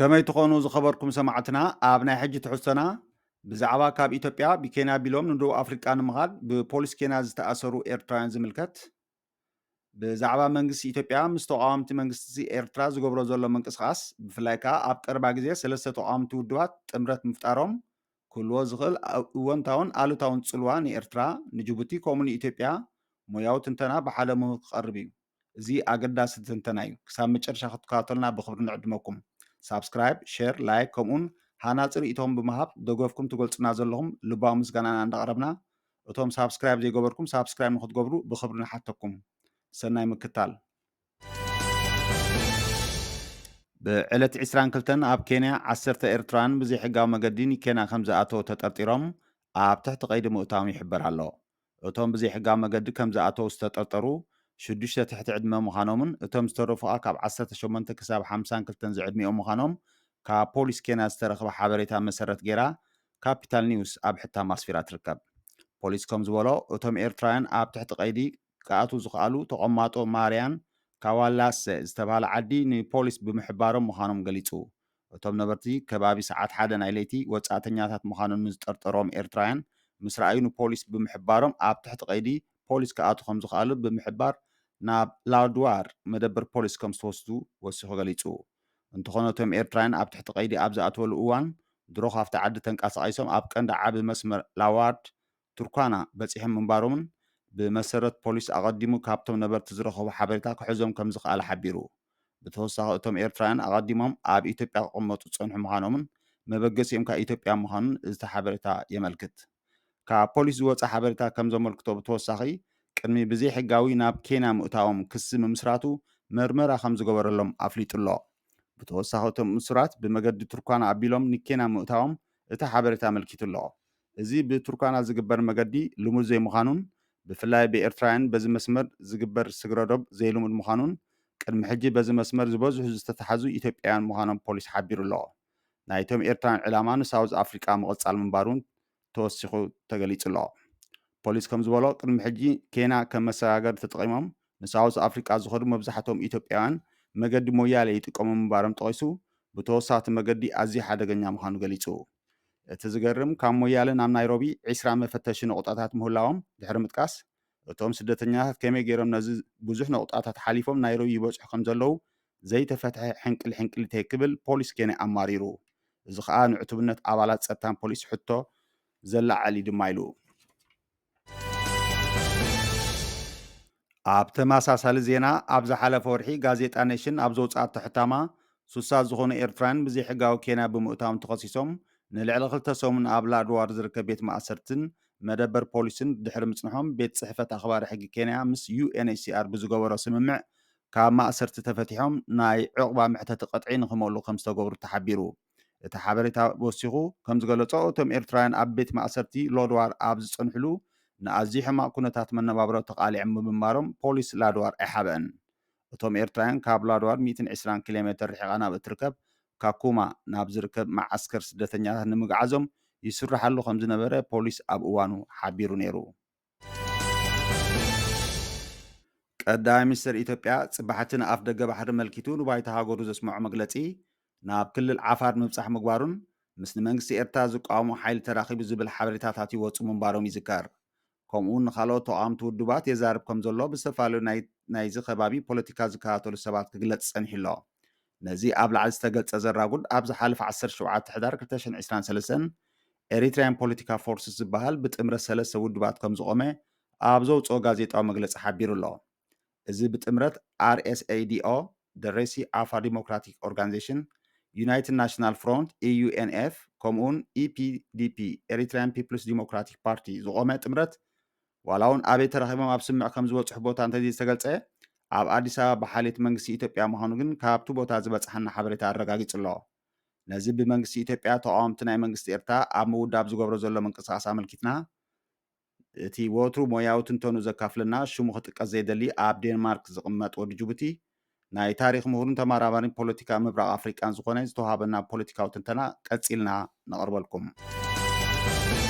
ከመይ ትኾኑ ዝኸበርኩም ሰማዕትና? ኣብ ናይ ሕጂ ትሕዝቶና ብዛዕባ ካብ ኢትዮጵያ ብኬንያ ኣቢሎም ንደቡብ ኣፍሪቃ ንምኻድ ብፖሊስ ኬንያ ዝተኣሰሩ ኤርትራውያን ዝምልከት፣ ብዛዕባ መንግስቲ ኢትዮጵያ ምስ ተቃወምቲ መንግስቲ ኤርትራ ዝገብሮ ዘሎ ምንቅስቃስ፣ ብፍላይ ከኣ ኣብ ቀረባ ግዜ ሰለስተ ተቃወምቲ ውድባት ጥምረት ምፍጣሮም ክህልዎ ዝኽእል እወንታውን ኣሉታውን ጽልዋ ንኤርትራ፣ ንጅቡቲ ከምኡ ንኢትዮጵያ ሞያዊ ትንተና ብሓደ ምሁር ክቐርብ እዩ። እዚ ኣገዳሲ ትንተና እዩ። ክሳብ መጨረሻ ክትከታተሉና ብኽብሪ ንዕድመኩም። ሳብስክራይብ፣ ሼር፣ ላይክ ከምኡን ሃናጺ ርእይቶኹም ብምሃብ ደገፍኩም ትገልጹና ዘለኹም ልባዊ ምስጋናና እንዳቕረብና፣ እቶም ሳብስክራይብ ዘይገበርኩም ሳብስክራይብ ንክትገብሩ ብኽብሪ ንሓተኩም። ሰናይ ምክታል። ብዕለት ዕስራን ክልተን ኣብ ኬንያ ዓሰርተ ኤርትራውያን ብዘይሕጋዊ መገዲ ንኬንያ ከም ዝኣተዉ ተጠርጢሮም ኣብ ትሕቲ ቀይዲ ምእታዎም ይሕበር ኣሎ። እቶም ብዘይሕጋዊ መገዲ ከም ዝኣተዉ ዝተጠርጠሩ ሽዱሽተ ትሕቲ ዕድመ ምዃኖምን እቶም ዝተረፉ ከኣ ካብ ዓሰርተ ሸሞንተ ክሳብ ሓምሳን ክልተን ዝዕድሚኦም ምዃኖም ካብ ፖሊስ ኬንያ ዝተረኽበ ሓበሬታ መሰረት ገይራ ካፒታል ኒውስ ኣብ ሕታም ኣስፊራ ትርከብ። ፖሊስ ከም ዝበሎ እቶም ኤርትራውያን ኣብ ትሕቲ ቀይዲ ክኣትዉ ዝኸኣሉ ተቐማጦ ማርያን ካዋላሰ ዝተባህለ ዓዲ ንፖሊስ ብምሕባሮም ምዃኖም ገሊጹ። እቶም ነበርቲ ከባቢ ሰዓት ሓደ ናይ ለይቲ ወጻእተኛታት ምዃኖም ንዝጠርጠሮም ኤርትራውያን ምስ ረኣዩ ንፖሊስ ብምሕባሮም ኣብ ትሕቲ ቀይዲ ፖሊስ ክኣትዉ ከም ዝኸኣሉ ብምሕባር ናብ ላድዋር መደበር ፖሊስ ከም ዝተወስዱ ወሲኹ ገሊጹ። እንተኾነ እቶም ኤርትራውያን ኣብ ትሕቲ ቀይዲ ኣብ ዝኣተወሉ እዋን ድሮ ካብቲ ዓዲ ተንቀሳቒሶም ኣብ ቀንዲ ዓቢ መስመር ላዋርድ ቱርኳና በጺሖም ምንባሮምን ብመሰረት ፖሊስ ኣቐዲሙ ካብቶም ነበርቲ ዝረኸቦ ሓበሬታ ክሕዞም ከም ዝኸኣለ ሓቢሩ። ብተወሳኺ እቶም ኤርትራውያን ኣቐዲሞም ኣብ ኢትዮጵያ ክቕመጡ ዝጸንሑ ምዃኖምን መበገሲኦም ከኣ ኢትዮጵያ ምዃኑን እዚ ሓበሬታ የመልክት። ካብ ፖሊስ ዝወጸ ሓበሬታ ከም ዘመልክቶ ብተወሳኺ ቅድሚ ብዘይሕጋዊ ናብ ኬንያ ምእታዎም ክሲ ምምስራቱ መርመራ ከም ዝገበረሎም ኣፍሊጡ ኣሎ። ብተወሳኺ እቶም እሱራት ብመገዲ ቱርኳና ኣቢሎም ንኬንያ ምእታዎም እቲ ሓበሬታ ኣመልኪቱ ኣሎ። እዚ ብቱርኳና ዝግበር መገዲ ልሙድ ዘይምዃኑን ብፍላይ ብኤርትራውያን በዚ መስመር ዝግበር ስግረዶብ ዘይልሙድ ምዃኑን ቅድሚ ሕጂ በዚ መስመር ዝበዝሑ ዝተታሕዙ ኢትዮጵያውያን ምዃኖም ፖሊስ ሓቢሩ ኣሎ። ናይቶም ኤርትራውያን ዕላማ ንሳውዝ ኣፍሪቃ ምቕጻል ምንባሩን ተወሲኹ ተገሊጹ ኣሎ። ፖሊስ ከም ዝበሎ ቅድሚ ሕጂ ኬንያ ከም መሰጋገሪ ተጠቒሞም ንሳውዝ ኣፍሪቃ ዝኸዱ መብዛሕትኦም ኢትዮጵያውያን መገዲ ሞያሌ ይጥቀሙ ምንባሮም ጠቒሱ ብተወሳኺ እቲ መገዲ ኣዝዩ ሓደገኛ ምዃኑ ገሊጹ። እቲ ዝገርም ካብ ሞያሌ ናብ ናይሮቢ ዒስራ መፈተሺ ነቑጣታት ምህላዎም ድሕሪ ምጥቃስ እቶም ስደተኛታት ከመይ ገይሮም ነዚ ብዙሕ ነቑጣታት ሓሊፎም ናይሮቢ ይበጽሑ ከም ዘለዉ ዘይተፈትሐ ሕንቅል ሕንቅሊተይ ክብል ፖሊስ ኬንያ ኣማሪሩ። እዚ ኸኣ ንዕቱብነት ኣባላት ጸጥታን ፖሊስ ሕቶ ዘላዓል እዩ ድማ ኢሉ። ኣብ ተመሳሳሊ ዜና ኣብ ዝሓለፈ ወርሒ ጋዜጣ ኔሽን ኣብ ዘውፅኣቶ ሕታማ ሱሳ ዝኾኑ ኤርትራውያን ብዘይሕጋዊ ኬንያ ብምእታዎም ተኸሲሶም ንልዕሊ ክልተ ሰሙን ኣብ ላድዋር ዝርከብ ቤት ማእሰርትን መደበር ፖሊስን ድሕሪ ምጽንሖም ቤት ጽሕፈት ኣኽባሪ ሕጊ ኬንያ ምስ ዩ ኤን ኤች ሲ ኣር ብዝገበሮ ስምምዕ ካብ ማእሰርቲ ተፈቲሖም ናይ ዕቑባ መሕተቲ ቅጥዒ ንኽመሉ ከም ዝተገብሩ ተሓቢሩ። እቲ ሓበሬታ ወሲኹ ከም ዝገለጾ እቶም ኤርትራውያን ኣብ ቤት ማእሰርቲ ሎድዋር ኣብ ዝጸንሕሉ ንኣዝዩ ሕማቕ ኩነታት መነባብሮ ተቓሊዖም ብምንባሮም ፖሊስ ላድዋር ኣይሓብአን። እቶም ኤርትራውያን ካብ ላድዋር ሚእትን ዕስራን ኪሎ ሜትር ርሒቓ ናብ እትርከብ ካኩማ ናብ ዝርከብ መዓስከር ስደተኛታት ንምግዓዞም ይስራሓሉ ከም ዝነበረ ፖሊስ ኣብ እዋኑ ሓቢሩ ነይሩ። ቀዳማይ ሚኒስትር ኢትዮጵያ ጽባሕቲ ንኣፍ ደገ ባሕሪ መልኪቱ ንባይታ ሃገሩ ዘስምዖ መግለጺ ናብ ክልል ዓፋር ምብጻሕ ምግባሩን ምስ ንመንግስቲ ኤርትራ ዝቃወሙ ሓይሊ ተራኺቡ ዝብል ሓበሬታታት ይወጹ ምንባሮም ይዝከር። ከምኡ እውን ንኻልኦት ተቓወምቲ ውድባት የዛርብ ከም ዘሎ ብዝተፈላለዩ ናይ ናይዚ ከባቢ ፖለቲካ ዝከታተሉ ሰባት ክግለጽ ጸኒሑ ኣሎ። ነዚ ኣብ ላዕሊ ዝተገልጸ ዘራጉድ ኣብ ዝሓለፈ ዓሰርተ ሸውዓተ ሕዳር ክልተ ሽሕን ዕስራን ሰለስተን ኤሪትራያን ፖለቲካ ፎርስስ ዝበሃል ብጥምረት ሰለስተ ውድባት ከም ዝቖመ ኣብ ዘውጽኦ ጋዜጣዊ መግለጺ ሓቢሩ ኣሎ። እዚ ብጥምረት ኣር ኤስ ኤ ዲ ኦ፣ ደሬሲ ኣፋር ዲሞክራቲክ ኦርጋኒዜሽን፣ ዩናይትድ ናሽናል ፍሮንት፣ ኢ ዩ ኤን ኤፍ፣ ከምኡውን ኢ ፒ ዲ ፒ፣ ኤሪትራያን ፒፕልስ ዲሞክራቲክ ፓርቲ ዝቖመ ጥምረት ዋላ እውን ኣበይ ተረኺቦም ኣብ ስምዕ ከም ዝበጽሑ ቦታ እንተዘይተገልጸ፣ ኣብ ኣዲስ ኣበባ ብሓልዮት መንግስቲ ኢትዮጵያ ምዃኑ ግን ካብቲ ቦታ ዝበጽሓና ሓበሬታ ኣረጋጊጹ ኣሎ። ነዚ ብመንግስቲ ኢትዮጵያ ተቓወምቲ ናይ መንግስቲ ኤርትራ ኣብ ምውዳብ ዝገብሮ ዘሎ ምንቅስቓስ ኣመልኪትና፣ እቲ ወትሩ ሞያዊ ትንተኑ ዘካፍለና ሽሙ ክጥቀስ ዘይደሊ ኣብ ዴንማርክ ዝቕመጥ ወዲ ጅቡቲ ናይ ታሪኽ ምሁርን ተመራማሪን ፖለቲካ ምብራቕ ኣፍሪቃን ዝኾነ ዝተዋሃበና ፖለቲካዊ ትንተና ቀጺልና ነቕርበልኩም።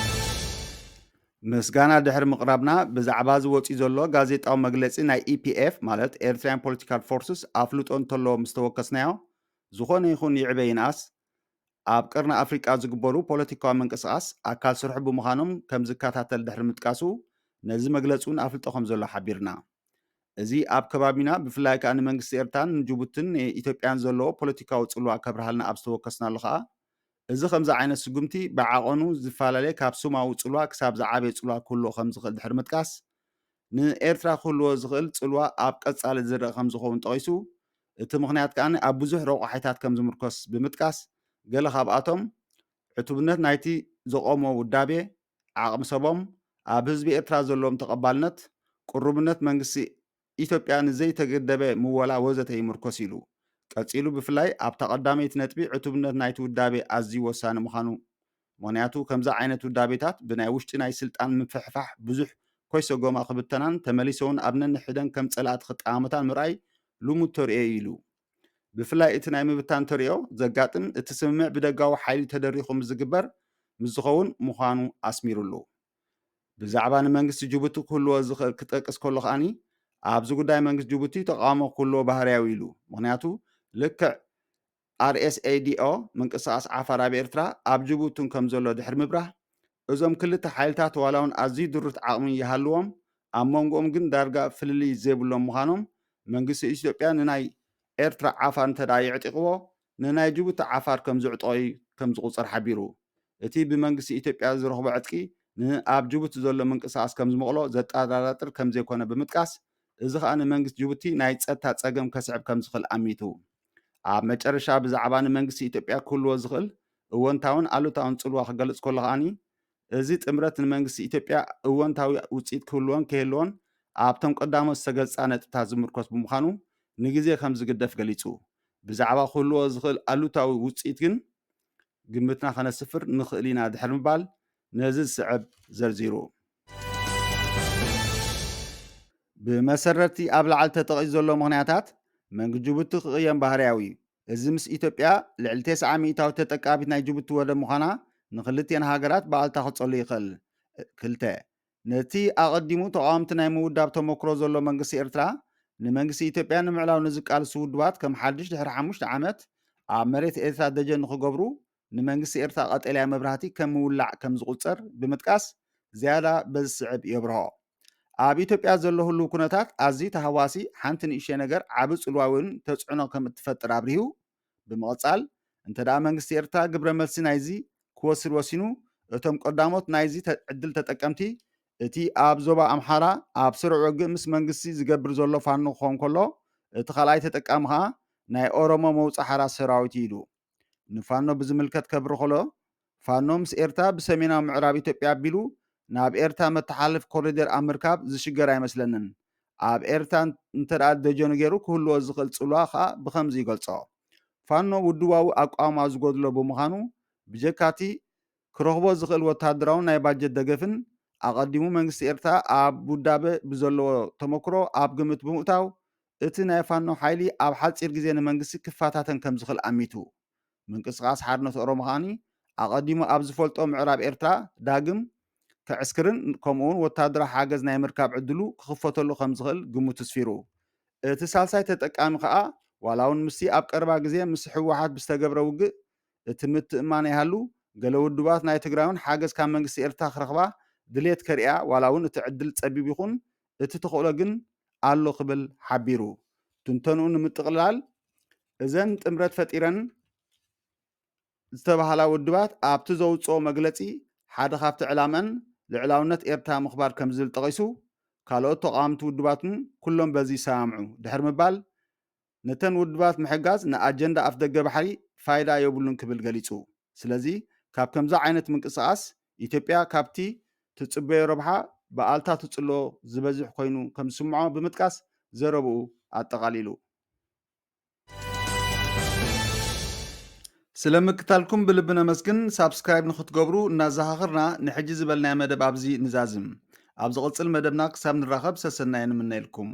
ምስጋና ድሕሪ ምቕራብና ብዛዕባ እዚ ወጺኡ ዘሎ ጋዜጣዊ መግለጺ ናይ ኢ ፒ ኤፍ ማለት ኤርትራያን ፖለቲካል ፎርስስ ኣፍልጦ እንተለዎ ምስ ተወከስናዮ ዝኾነ ይኹን ይዕበ ይንኣስ ኣብ ቀርኒ ኣፍሪቃ ዝግበሩ ፖለቲካዊ ምንቅስቃስ ኣካል ስርሑ ብምዃኖም ከም ዝከታተል ድሕሪ ምጥቃሱ፣ ነዚ መግለጺ እውን ኣፍልጦ ከም ዘሎ ሓቢርና። እዚ ኣብ ከባቢና ብፍላይ ከኣ ንመንግስቲ ኤርትራን ንጅቡትን ንኢትዮጵያን ዘለዎ ፖለቲካዊ ጽልዋ ከብርሃልና ኣብ ዝተወከስናሉ ከኣ፣ እዚ ከምዚ ዓይነት ስጉምቲ ብዓቐኑ ዝፈላለ ካብ ስማዊ ጽልዋ ክሳብ ዝዓበየ ጽልዋ ክህልዎ ከም ዝኽእል ድሕሪ ምጥቃስ፣ ንኤርትራ ክህልዎ ዝኽእል ጽልዋ ኣብ ቀጻሊ ዝረኣ ከም ዝኸውን ጠቒሱ፣ እቲ ምኽንያት ከኣ ኣብ ብዙሕ ረቋሒታት ከም ዝምርኮስ ብምጥቃስ፣ ገለ ካብኣቶም ዕቱብነት ናይቲ ዘቖሞ ውዳቤ፣ ዓቕሚ ሰቦም፣ ኣብ ህዝቢ ኤርትራ ዘለዎም ተቐባልነት፣ ቅሩብነት መንግስቲ ኢትዮጵያ ንዘይተገደበ ምወላ ወዘተ ይምርኮስ ኢሉ። ቀጺሉ ብፍላይ ኣብታ ቀዳመይቲ ነጥቢ ዕቱብነት ናይቲ ውዳቤ ኣዝዩ ወሳኒ ምዃኑ፣ ምኽንያቱ ከምዚ ዓይነት ውዳቤታት ብናይ ውሽጢ ናይ ስልጣን ምፍሕፋሕ ብዙሕ ኮይሰጎማ ክብተናን ተመሊሰ እውን ኣብ ነንሕደን ከም ጸላእቲ ክጠማመታን ምርኣይ ልሙድ ተርእዮ እዩ ኢሉ። ብፍላይ እቲ ናይ ምብታን ተርእዮ ዘጋጥም እቲ ስምምዕ ብደጋዊ ሓይሊ ተደሪኹ ምስ ዝግበር ምስ ዝኸውን ምዃኑ ኣስሚሩሉ። ብዛዕባ ንመንግስቲ ጅቡቲ ክህልዎ ዝኽእል ክጠቅስ ከሎ ከኣኒ ኣብዚ ጉዳይ መንግስቲ ጅቡቲ ተቃውሞ ክህልዎ ባህርያዊ ኢሉ። ምኽንያቱ ልክዕ ኣር ኤስ ኤ ዲ ኦ ምንቅስቃስ ዓፋር ኣብ ኤርትራ ኣብ ጅቡትን ከም ዘሎ ድሕሪ ምብራህ እዞም ክልተ ሓይልታት ዋላ እውን ኣዝዩ ድሩት ዓቕሚ ይሃልዎም ኣብ መንጎኦም ግን ዳርጋ ፍልልይ ዘይብሎም ምዃኖም መንግስቲ ኢትዮጵያ ንናይ ኤርትራ ዓፋር እንተ ደኣ የዕጢቕዎ ንናይ ጅቡቲ ዓፋር ከም ዝዕጠቑ ከም ዝቑጸር ሓቢሩ። እቲ ብመንግስቲ ኢትዮጵያ ዝረኽቦ ዕጥቂ ንኣብ ጅቡቲ ዘሎ ምንቅስቃስ ከም ዝመቕሎ ዘጠራጥር ከም ዘይኮነ ብምጥቃስ፣ እዚ ከኣ ንመንግስቲ ጅቡቲ ናይ ጸጥታ ጸገም ከስዕብ ከም ዝኽእል ኣሚቱ። ኣብ መጨረሻ ብዛዕባ ንመንግስቲ ኢትዮጵያ ክህልዎ ዝኽእል እወንታውን ኣሉታውን ጽልዋ ክገልጽ ከሎ ከኣኒ፣ እዚ ጥምረት ንመንግስቲ ኢትዮጵያ እወንታዊ ውጽኢት ክህልዎን ከይህልዎን ኣብቶም ቀዳሞት ዝተገልጻ ነጥብታት ዝምርኮስ ብምዃኑ ንግዜ ከም ዝግደፍ ገሊጹ። ብዛዕባ ክህልዎ ዝኽእል ኣሉታዊ ውጽኢት ግን ግምትና ከነስፍር ንኽእል ኢና ድሕሪ ምባል ነዚ ዝስዕብ ዘርዚሩ። ብመሰረትቲ ኣብ ላዕሊ ተጠቒሱ ዘሎ ምኽንያታት መንግስቲ ጅቡቲ ክቕየም ባህርያዊ እዩ። እዚ ምስ ኢትዮጵያ ልዕሊ ተስዓ ሚእታዊት ተጠቃሚት ናይ ጅቡቲ ወደብ ምዃና ንክልቲኤን ሃገራት ብኣልታ ክጸሉ ይኽእል። ክልተ፣ ነቲ ኣቐዲሙ ተቓወምቲ ናይ ምውዳብ ተመክሮ ዘሎ መንግስቲ ኤርትራ፣ ንመንግስቲ ኢትዮጵያ ንምዕላው ንዝቃልሱ ውድባት ከም ሓድሽ ድሕሪ ሓሙሽተ ዓመት ኣብ መሬት ኤርትራ ደጀን ንኽገብሩ ንመንግስቲ ኤርትራ ቀጠልያ መብራህቲ ከም ምውላዕ ከም ዝቑጸር ብምጥቃስ ዝያዳ በዚ ዝስዕብ የብርሆ። ኣብ ኢትዮጵያ ዘሎ ህሉው ኩነታት ኣዝዩ ተሃዋሲ፣ ሓንቲ ንእሽተይ ነገር ዓቢ ጽልዋ ወይ እውን ተጽዕኖ ከም እትፈጥር ኣብሪሁ፣ ብምቕጻል እንተ ደኣ መንግስቲ ኤርትራ ግብረ መልሲ ናይዚ ክወስድ ወሲኑ፣ እቶም ቀዳሞት ናይዚ ተ- ዕድል ተጠቀምቲ እቲ ኣብ ዞባ ኣምሓራ ኣብ ስሩዕ ውግእ ምስ መንግስቲ ዝገብር ዘሎ ፋኖ ክኸውን ከሎ፣ እቲ ካልኣይ ተጠቃሚ ከኣ ናይ ኦሮሞ መውጽእ ሓራ ሰራዊት እዩ ኢሉ። ንፋኖ ብዝምልከት ከብሪ ከሎ፣ ፋኖ ምስ ኤርትራ ብሰሜናዊ ምዕራብ ኢትዮጵያ ኣቢሉ ናብ ኤርትራ መተሓላለፊ ኮሪደር ኣብ ምርካብ ዝሽገር ኣይመስለንን። ኣብ ኤርትራ እንተ ደኣ ደጀኑ ገይሩ ክህልዎ ዝኽእል ጽልዋ ከኣ ብኸምዚ ይገልጾ። ፋኖ ውድባዊ ኣቋውማ ዝጎድሎ ብምዃኑ፣ ብጀካቲ ክረኽቦ ዝኽእል ወተሃደራውን ናይ ባጀት ደገፍን፣ ኣቐዲሙ መንግስቲ ኤርትራ ኣብ ውዳበ ብዘለዎ ተመክሮ ኣብ ግምት ብምእታው፣ እቲ ናይ ፋኖ ሓይሊ ኣብ ሓጺር ግዜ ንመንግስቲ ክፈታተን ከም ዝኽእል ኣሚቱ። ምንቅስቃስ ሓርነት ኦሮሞ ከኣኒ ኣቐዲሙ ኣብ ዝፈልጦ ምዕራብ ኤርትራ ዳግም ከዕስክርን ከምኡውን ወታደራዊ ሓገዝ ናይ ምርካብ ዕድሉ ክኽፈተሉ ከም ዝኽእል ግምቱ ኣስፊሩ። እቲ ሳልሳይ ተጠቃሚ ከኣ ዋላ እውን ምስቲ ኣብ ቀረባ ግዜ ምስ ህወሓት ብዝተገብረ ውግእ እቲ ምትእምማን ይሃሉ፣ ገለ ውድባት ናይ ትግራይ እውን ሓገዝ ካብ መንግስቲ ኤርትራ ክረኽባ ድሌት ከርእያ ዋላ እውን እቲ ዕድል ጸቢብ ይኹን እቲ ተኽእሎ ግን ኣሎ ክብል ሓቢሩ። ትንተንኡ ንምጥቕላል እዘን ጥምረት ፈጢረን ዝተባህላ ውድባት ኣብቲ ዘውፅኦ መግለፂ ሓደ ካብቲ ዕላመን ልዕላውነት ኤርትራ ምኽባር ከም ዝብል ጠቒሱ ካልኦት ተቓወምቲ ውድባትን ኩሎም በዚ ይሰማምዑ ድሕሪ ምባል ነተን ውድባት ምሕጋዝ ንኣጀንዳ ኣፍደገ ባሕሪ ፋይዳ የብሉን ክብል ገሊፁ። ስለዚ ካብ ከምዚ ዓይነት ምንቅስቓስ ኢትዮጵያ ካብቲ ትፅበዮ ረብሓ ብኣልታ ትፅሎ ዝበዝሕ ኮይኑ ከም ዝስምዖ ብምጥቃስ ዘረብኡ ኣጠቓሊሉ። ስለ ምክታልኩም ብልቢ ነመስግን። ሳብስክራይብ ንክትገብሩ እናዘኻኽርና ንሕጂ ዝበልናዮ መደብ ኣብዚ ንዛዝም። ኣብ ዝቕፅል መደብና ክሳብ ንራኸብ ሰሰናየ ንምነየልኩም።